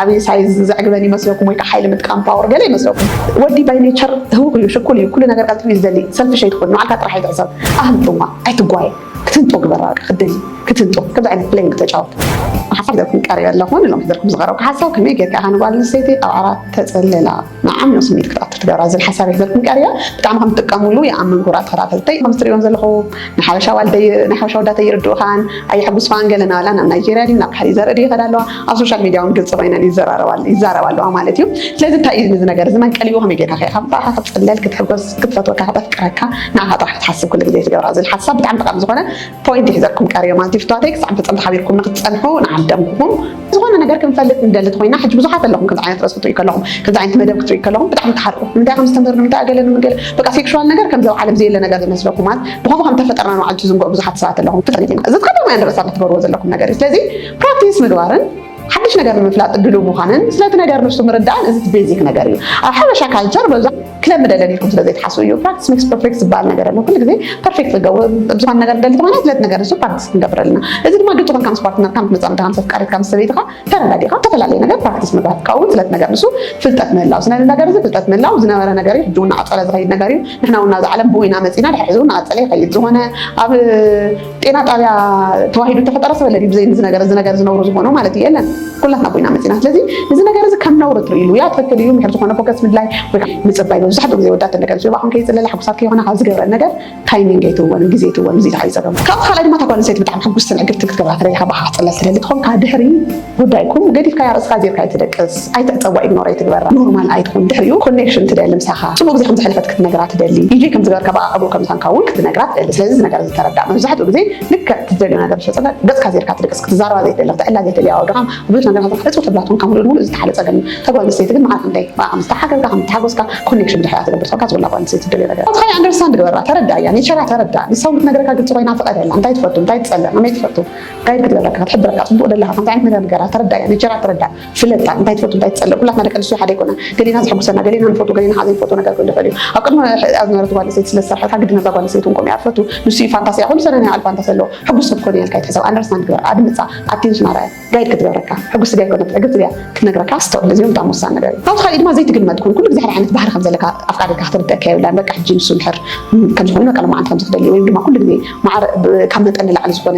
ዓብዪ ሳይዝ ዘዕግበን ይመስለኩም ወይ ከዓ ሓይሊ ምጥቃም ፓወር ገለ ይመስለኩም። ወዲ ባይ ኔቸር ህውኽ እዩ፣ ሽኩል እዩ፣ ኩሉ ነገር ቀልጥፍ እዩ ዝደሊ። ሰልፊሽ ኣይትኹን፣ ንባዕልካ ጥራሕ ኣይትሕሰብ። ኣህንጥዋ ኣይትጓየ፣ ክትንጦ ግበራ፣ በቃ ክትደሊ ክትንጦ። ከምዚ ዓይነት ፕሌን ክተጫወት ሓሳብ ዘርኩም ቀሪበ ኣለኹ። ንሎም ዘርኩም ዝቐረብኩ ሓሳብ ከመይ ጌርካ ኢኻ ንጓል ኣንስተይቲ ኣብ ዓራት ተጸልላ ንዓም ነው ስሜት ክትኣቱ ትገብራ ዝብል ሓሳብ ይዘርኩም ቀሪበ። ብጣዕሚ ከም ትጥቀምሉ ይኣምን። ክቡራት ተኸታተልተይ ከም ትሪእዎም ዘለኹ ንሓበሻ ዋልደይ ናይ ሓበሻ ወዳተይ ይርድኡኻን ኣየሐጉስኻን ገለ ናላ ናብ ናይጄርያ ድዩ ናብ ካሕዲ ዘርኢ ድዩ ይኸዳ ኣለዋ። ኣብ ሶሻል ሚድያ እውን ግልፂ ኮይነን ይዘራረባል- ይዛረባ ኣለዋ ማለት እዩ። ስለዚ እንታይ እዩ እዚ ነገር እዚ መንቀሊኡ ከመይ ጌርካ ከ ካብ ባኻ ክትፅለል ክትሕጎስ ክትፈትወካ ከተፍቅረካ ንዓኻ ጥራሕ ክትሓስብ ኩሉ ግዜ ትገብራ ዝብል ሓሳብ ብጣዕሚ ጠቃሚ ዝኾነ ፖይንት ይሕዘኩም ቀሪዮ ማለት እዩ። ፍትዋተይ ክሳብ ፍፅምቲ ሓቢርኩም ንክትፀንሑ ንዓደምኩኹም። ዝኾነ ነገር ክንፈልጥ ንደሊ ተኮይና ሕጂ ብዙሓት ኣለኹም ከምዚ ዓይነት ርእሲ ክትርኢ ከለኹም ከምዚ ዓይነት መደብ ክትርኢ ከለኹም ብጣዕሚ ትሓርቁ። ንምንታይ ከም ዝተምህር ንምንታይ ገለ ንምንገለ በቃ ሴክሹዋል ነገር ከምዚ ኣብ ዓለም ዘየለ ነገር ዝመስለኩም ማለት ብኸምኡ ከም ተፈጠርና ንባዕሉ ትዝንግዑ ብዙሓት ሰባት ኣለኹም። ትፈልጥ ኢና እዚ ትከደሙ እያ ንርእሳ ክትገብርዎ ዘለኩም ነገር እዩ። ስለዚ ፕራክቲስ ምግባርን ሓድሽ ነገር ንምፍላጥ ድሉው ምዃንን ስለቲ ነገር ንሱ ምርዳእን እዚ ቤዚክ ነገር እዩ። ኣብ ሓበሻ ካልቸር በብዛ ክለምደለን ኢልኩም ስለ ዘይትሓስቡ እዩ። ፕራክቲስ ሜክስ ፐርፌክት ዝበሃል ነገር ኣሎ። ኩሉ ግዜ ፐርፌክት ዝገብሩ ዝኾነ ነገር ደሊ ተኾነ ስለቲ ነገር ንሱ ፕራክቲስ ክንገብር ኣለና። እዚ ድማ ግልፂ ኮንካ ምስ ፓርትነርካ ምስ መፃምድኻ ምስ ኣፍቃሪትካ ምስ ሰበይትኻ ተረዳዲኻ ዝተፈላለየ ነገር ፕራክቲስ ምግባር ካብኡ ስለቲ ነገር ንሱ ፍልጠት ምህላው ስለዚ ነገር እዚ ፍልጠት ምህላው ዝነበረ ነገር እዩ። ሕጂ እውን እናቐፀለ ዝኸይድ ነገር እዩ። ንሕና እውን ናብዚ ዓለም ብኡ ኢና መፂና ድሕሪ ሕዚ እውን እናቐፀለ ይኸይድ። ዝኾነ ኣብ ጤና ጣብያ ተዋሂዱ ተፈጠረ ሰብ የለን እዩ ብዘይ እዚ ነገር እዚ ነገር ዝነብሩ ዝኾኑ ማለት እዩ የለን። ኩላትና ቦይና መፂና። ስለዚ እዚ ነገር እዚ ከም ነውሪ ትርእይሉ ያ ትኽክል እዩ። ምሕር ዝኾነ ፎከስ ምድላይ ወይ ከዓ ምፅባይ መብዛሕትኡ ግዜ ወዳት ደቂ ኣንስትዮ ባኹም ከይፅለላ ሕጉሳት ከይኾና ካብ ዝገብረን ነገር ታይሚንግ ኣይትህወን፣ ግዜ ኣይትህወን። እዚ ተዓቢ ፀገም ካብ ካልኣይ ድማ ተጓል ሰይቲ ብጣዕሚ ሕጉስትን ዕግብትን ክትገብራ ትደሊ ካብ ባኻ ክፅለል ትደሊ ትኾንካ ድሕሪ ጉዳይኩም ገዲፍካያ ርእስኻ ዜርካ ኣይትደቅስ ኣይትዕፀዋ ኢግኖር ኣይትግበራ ኖርማል ኣይትኹን ድሕሪኡ ኮኔክሽን ትደሊ ምሳኻ ፅቡቅ ግዜ ከምዝሕለፈት ክትነግራ ትደሊ ኢጂ ከምዝገበርካ ብኣዕቡ ከምዝኾንካ እውን ክትነግራ ትደሊ ስለዚ እዚ ነገር ዝተረዳእ መብዛሕትኡ ግዜ ልክዕ ትደልዮ ነገር ዝፈፀመ ገፅካ ዜርካ ትደቅስ ክትዛረባ ዘይትደሊ ክትዕላ ዘይትደሊ ኣወድኻ ብዙሕ ነገር እፁ ተብላትኩም ካብ ሙሉእ ሙሉእ ዝተሓለ ፀገም እዩ ተጓል ሰይቲ ግን መዓር ክንደይ ብኣ ከም ዝተሓገዝካ ከም ዝተሓጎስካ ኮኔክሽን ብድሕሪያ ትገብር ተኳ ዝብላ ጓል ሰይቲ ትደልዮ ነገር ኣትኻ ኣንደርስታንድ ግበራ ተረዳእያ ኔቸራ ተረዳ ንሳውን ክትነግረካ ግልፂ ኮይና ፍቀደላ እንታይ ትፈቱ እንታይ ትፀልእ ከመይ ትፈቱ ጋይድ ክትገብረካ ክትሕብረካ ፅቡቅ ደለካ ከምዚ ዓይነት ነገር ንገራ ተረዳያ ኔቸራ ተረዳ ፍለጣ እንታይ ትፈቱ እንታይ ትፀልእ ኩላትና ደቂ ኣንስትዮ ሓደ ኣይኮና ገሌና ዘሐጉሰና ገሌና ንፈቱ ገሌና ከዓ ዘይንፈቱ ነገር ክህሉ ይኽእል እዩ ኣብ ቅድሚ ሕዚ ዝነበረት ጓል ኣንስተይቲ ስለ ዝሰርሐልካ ግዲ ነዛ ጓል ኣንስተይቲ እውን ከምኡ እያ ትፈቱ ንሱ እዩ ፋንታሲ እያ ኩሉ ሰነ ናይ ባዕሉ ፋንታሲ ኣለዎ ሕጉስ ክትኮን እያ ኢልካ ይትሕሰብ ኣንደርስታንድ ግበር ኣድምፃ ኣቴንሽን ኣርኣያ ጋይድ ክትገብረካ ሕጉስ ስጋ ኣይኮነት ዕግብቲ ድያ ክትነግረካ ስቶር እዚኦም ብጣዕሚ ወሳኒ ነገር እዩ ካብዚ ካልእ ድማ ዘይትግመት ኩን ኩሉ ግዜ ሓደ ዓይነት ባህሪ ከም ዘለካ ኣፍቃሪካ ክትርደእካ የብላን በቃ ሕጂ ንሱ እንድሕር ከም ዝኾነ በቃ ሎማዓንቲ ከም ዝክደል ወይ ድማ ኩሉ ግዜ ማዕረ ካብ መጠን ንላዕሊ ዝኾነ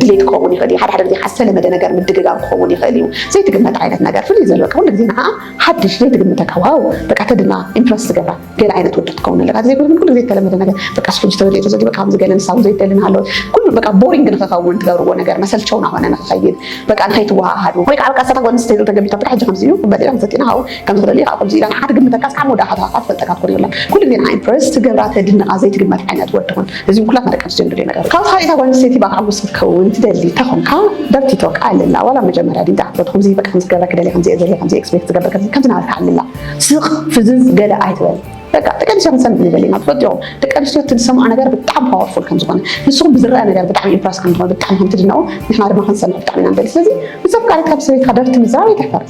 ድሌት ክኸውን ይኽእል እዩ ሓደ ሓደ ግዜ ሓሰለመደ ነገር ምድግጋም ክኸውን ይኽእል እዩ ዘይትግመት ዓይነት ነገር ፍልይ ዝበለ በቃ ኩሉ ግዜ ንዓ ሓድሽ ዘይትግምተካ ዋው በቃ ተድና ኢምፕረስ ዝገብራ ገለ ዓይነት ወዲ ክትከውን ኣለካ ዘይኮነ ኩሉ ግዜ ዝተለመደ ነገር በቃ ሕጂ ተበሊዑ ተዘጊ በቃ ከምዚ ገለ ንሳው ዘይደልን ሃለወት ኩሉ በቃ ቦሪንግ ንክኸውን ትገብርዎ ነገር መሰልቸው ናኾነ ንክኸይድ በቃ ንኸይትወሃሃዱ ወይ ከዓ በቃ እሳታ ጓል ኣንስተይቲ ተገቢታ በቃ ሕጂ ከምዚ እዩ በሊዕ ዘቲና ሃው ከም ዝኽእል እዩ ከምዚ ኢላ ንዓት ግምተካ እስካ መወዳእታ ትፈልጠካ ትኮን ይብላ ኩሉ ግዜ ንዓ ኢምፕረስ ትገብራ ተድንቃ ዘይትግመት ዓይነት ወዲ ኹን እዚ ኩላትና ደቂ ኣንስትዮ ንደልዮ ነገር ካብ ካልእ እታ ጓል ኣንስተይቲ በቃ ሓጎስ ክትከውን ትደሊ ተኾንካ ደርቲ ቶክ ኣለላ ዋላ መጀመርያ ዲንታ ክትፈትኹም እዚ በቃ ምስ ገበረ ክደሊ ከምዚ እየ ዘለ ከምዚ ኤክስፔክት ትገብር ከምዚ ከምዚ ናበልካ ኣለላ ስቕ ፍዝዝ ገለ ኣይትበል በቃ ደቂ ኣንስትዮ ክንሰምዕ ንደሊ ኢና ትፈልጡ ኢኹም ደቂ ኣንስትዮ እቲ ዝሰምዖ ነገር ብጣዕሚ ፓወርፉል ከም ዝኾነ ንስኹም ብዝረአ ነገር ብጣዕሚ ኢምፕረስ ከም ዝኾነ ብጣዕሚ ከም ትድነቑ ንሕና ድማ ክንሰምዕ ብጣዕሚ ኢና ንደሊ ስለዚ ምስ ኣፍቃሪትካ ምስ ሰበይትካ ደርቲ ምዝራብ ኣይትሕፈር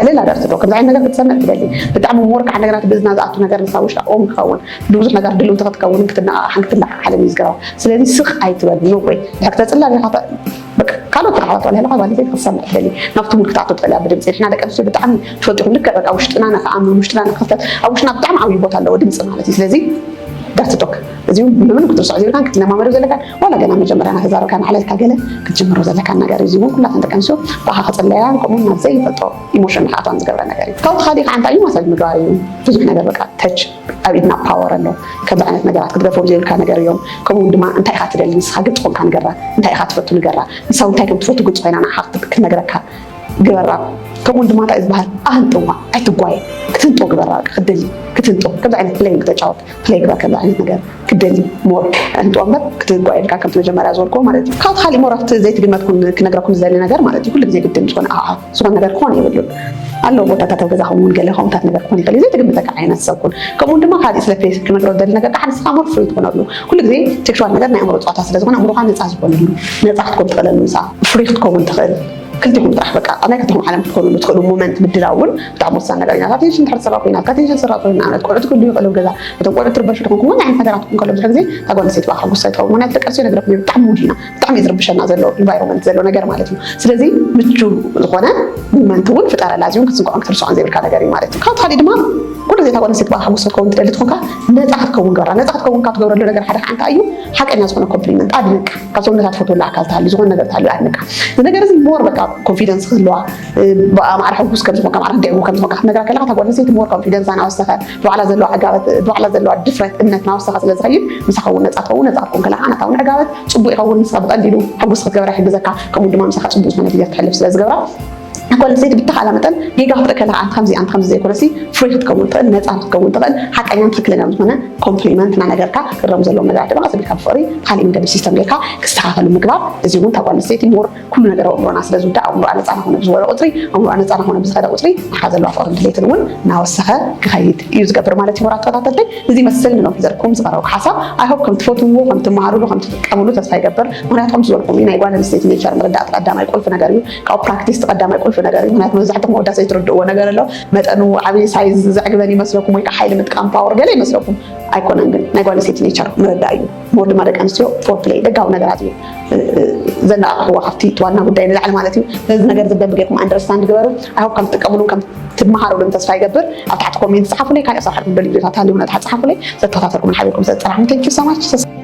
ልላ ደርቲ ዶ ከምዚ ዓይነት ነገር ክትሰምዕ ትደሊ ብጣዕሚ ሞር ከዓ እንደገና እቲ ብእዝና ዝኣቱ ነገር ንሳ ውሽጣ ኦም ክኸውን ብዙሕ ነገር ድልውቲ ክትከውንን ክትነቓቓሕን ክትለዓዓልን እዩ ዝገብራ ስለዚ ስቕ ኣይትበል ኖወይ ድሕር ክተፅላ ዲኻ ካልኦት ተዓዋት ዋላ ሄለኻ ጓል ኣንስተይቲ ክትሰምዕ ትደሊ ናብቲ ሙድ ክትኣቱ ትኽእል እያ ብድምፂ ንሕና ደቂ ኣንስትዮ ብጣዕሚ ትፈልጥኹም ልክዕ በቃ ውሽጥና ንክኣምን ውሽጥና ንክፍተት ኣብ ውሽጥና ብጣዕሚ ዓብዪ ቦታ ኣለዎ ድምፂ ማለት እዩ ስለዚ ዳትቶክ እዚ እውን ብምንም ክትርስዖ ዘይብልካን ክትለማመዶ ዘለካን ዋላ ገና መጀመርያ ናተዛረብካ ናዕለልካ ገለ ክትጅምሮ ዘለካን ነገር እዩ እዚ እውን ኩላተን ደቂ ኣንስትዮ ብኣኻ ክፅለያ ከምኡ ናብ ዘይፈልጦ ኢሞሽን ንክኣትዋን ዝገብረ ነገር እዩ ካብቲ ካሊእ ከዓ እንታይ እዩ ማሳጅ ምግባር እዩ ብዙሕ ነገር በቃ ተች ኣብ ኢድና ፓወር ኣሎ ከምዚ ዓይነት ነገራት ክትገድፎም ዘይብልካ ነገር እዮም ከምኡ ድማ እንታይ ኢኻ ትደሊ ንስኻ ግልፂ ኮንካ ንገራ እንታይ ኢኻ ትፈቱ ንገራ ንሳ እንታይ ከም ትፈቱ ግልፂ ኮይና ንዓኻ ክትነግረካ ግበራ ከምኡ ድማ እንታይ ዝበሃል ኣህንጥዋ ኣይትጓየ ክትንጦ ግበራ ክትደሊ ክትንጦ ከምዚ ዓይነት ፕሌይ ክተጫወት ፕሌይ ግበር ከምዚ ዓይነት ነገር ክትደሊ ሞር ኣህንጥዋ እምበር ክትጓየ ኢልካ ከምቲ መጀመርያ ዝበልክዎ ማለት እዩ ካብ ካሊእ ሞር ኣብቲ ዘይትግመትኩን ክነግረኩም ዝደሊ ነገር ማለት እዩ ኩሉ ግዜ ግድን ዝኾነ ኣኣ ዝኾነ ነገር ክኾን የብሉን ኣለዉ ቦታታት ኣብ ገዛኹም እውን ገለ ከምኡታት ነገር ክኾን ይኽእል እዩ ዘይትግምተካ ዓይነት ሰብ ኩን ከምኡ ድማ ካሊእ ስለ ፌስ ክነግሮ ዝደሊ ነገር ከዓ ንስኻ ሞር ፍሪ ትኾነሉ ኩሉ ግዜ ሴክሹዋል ነገር ናይ ኣእምሮ ፀዋታ ስለ ዝኾነ ኣእምሮኻ ነፃ ዝኾነሉ ነፃ ክትኮን ትኽእለሉ ንሳ ፍሪ ክትከውን ትኽእል ክልቲኹም ጥራሕ በቃ ኣብ ናይ ክልቲኹም ዓለም ክትኮኑ ትኽእሉ ሞመንት ምድላው እውን ብጣዕሚ ወሳኒ ነገር እዩ። ኣቴንሽን ድሕር ሰራ ኮይና ኣቴንሽን ሰራ ኮይና ንኣብነት ቆልዑት ክህልዉ ይኽእሉ ገዛ እቶም ቆልዑት ትርበሹ ትኾንኩም ናይ ዓይነት ነገራት ክኾን ከሎ ብዙሕ ግዜ እታ ጓል ኣንስተይቲ ብኣኻ ሓጉስ ኣይትኸውን። ምክንያቱ ደቂ ኣንስትዮ ነግረኩም እየ ብጣዕሚ ሙድ ኢና ብጣዕሚ ዝርብሸና ዘሎ ኢንቫይሮንመንት ዘሎ ነገር ማለት እዩ። ስለዚ ምቹ ዝኾነ ሞመንት እውን ፍጠረላ። እዚ እውን ክትዝንግዖን ክትርስዖን ዘይብልካ ነገር እዩ ማለት እዩ። ካብቲ ካሊእ ድማ ኩሉ ግዜ እታ ጓል ኣንስተይቲ ብኣኻ ሓጉስ ክትከውን ትደሊ ትኾንካ ነፃ ክትከውን ግበራ። ነፃ ክትከውን ካብ ትገብረሉ ነገር ሓደ ከዓ እንታይ እዩ ሓቀኛ ዝኾነ ኮምፕሊመንት ኣድንቃ። ካብ ሰውነታ ትፈትወላ ኣካል ተሃልዩ ዝኾነ ነገር ተሃልዩ ኣድንቃ። እዚ ነገር እዚ ሞር በቃ ኮንፊደንስ ክህልዋ ብኣማዕረ ሕጉስ ከም ዝኾንካ ማዕረ እንዲዕጉ ከም ዝኾንካ ክትነግራ ከለካ እታ ጓል ኣንስተይቲ ሞር ኮንፊደንሳ ናወሰኸ ብባዕላ ዘለዋ ዕጋበት ብባዕላ ዘለዋ ድፍረት እምነት ናወሰኸ ስለ ዝኸይድ ምሳኻ እውን ነፃ ትኸውን ነፃ ክትከውን ከለካ ናታ እውን ዕጋበት ፅቡቅ ይኸውን ንስኻ ብቀሊሉ ሕጉስ ክትገብራ ይሕግዘካ ከምኡ ድማ ምሳኻ ፅቡቅ ዝኾነ ግዜ ክትሕልፍ ስለ ዝገብራ ጓል ኣንስተይቲ ብተኻእላ መጠን ጌጋ ክትርኢ ከለካ ኣንቲ ከምዚ ኣንቲ ከምዚ ዘይኮነሲ ፍሪ ክትከውን ትኽእል ነፃ ክትከውን ትኽእል ሓቀኛን ትኽክለኛን ዝኾነ ኮምፕሊመንት እናነገርካ ክረሙ ዘለዎም ነገራት ድማ ቀስ ኢልካ ብፍቕሪ ብካሊእ መንገዲ ሲስተም ጌርካ ክስተኻኸሉ ምግባር እዚ እውን እታ ጓል ኣንስተይቲ ሞር ኩሉ ነገር ኣእምሮና ስለ ዝውዳእ ኣእምሮኣ ነፃ ናኾነ ብዝበለ ቁፅሪ ኣእምሮኣ ነፃ ናኾነ ብዝኸደ ቁፅሪ ንኻ ዘለዋ ፍቕርን ድሌትን እውን እናወሰኸ ክኸይድ እዩ ዝገብር ማለት እዩ። ሞራ ተኸታተልተይ እዚ መስል ንሎም ሒዘልኩም ዝቐረብኩ ሓሳብ ኣይሆፕ ከም ትፈትውዎ ከም ትመሃሩሉ ከም ትጥቀምሉ ተስፋ ይገብር። ምክንያቱ ከም ዝበልኩም እዩ ናይ ጓል ኣንስተይቲ ኔቸር ምርዳእ እቲ ቀዳማይ ቁልፊ ነገር እዩ። ካብ ፕራክቲስ እቲ ቀዳማይ ቁልፊ ነገር እዩ። ምክንያቱ መብዛሕትኹም ኣወዳት ዘይትርድእዎ ነገር ኣሎ። መጠኑ ዓብዪ ሳይዝ ዘዕግበን ይመስለኩም ወይ ከዓ ሓይሊ ምጥቃም ፓወር ገለ ይመስለኩም። ኣይኮነን ግን ናይ ጓል ኣንስተይቲ ኔቸር ምርዳእ እዩ። ሞር ድማ ደቂ ኣንስትዮ ፎር ፕሌይ ደጋዊ ነገራት እዩ ዘነቓቕሕዎ ካብቲ እቲ ዋና ጉዳይ ንላዕሊ ማለት እዩ። ስለዚ ነገር ዝደንብ ጌርኩም ኣንደርስታንድ ግበሩ። ኣይሆፕ ከም ትጥቀምሉ ከም ትመሃሩሉን ተስፋ ይገብር። ኣብ ታሕቲ ኮሜንት ጸሓፉለይ። ካልእ ኣሳብ ሓድኩም ደልዩ ቪዲዮታት ሃልዩ እውን ኣብ ታሕቲ ጸሓፉለይ። ዘተኸታተልኩም ሓቢርኩም ዘጸናሕኩም thank you so much።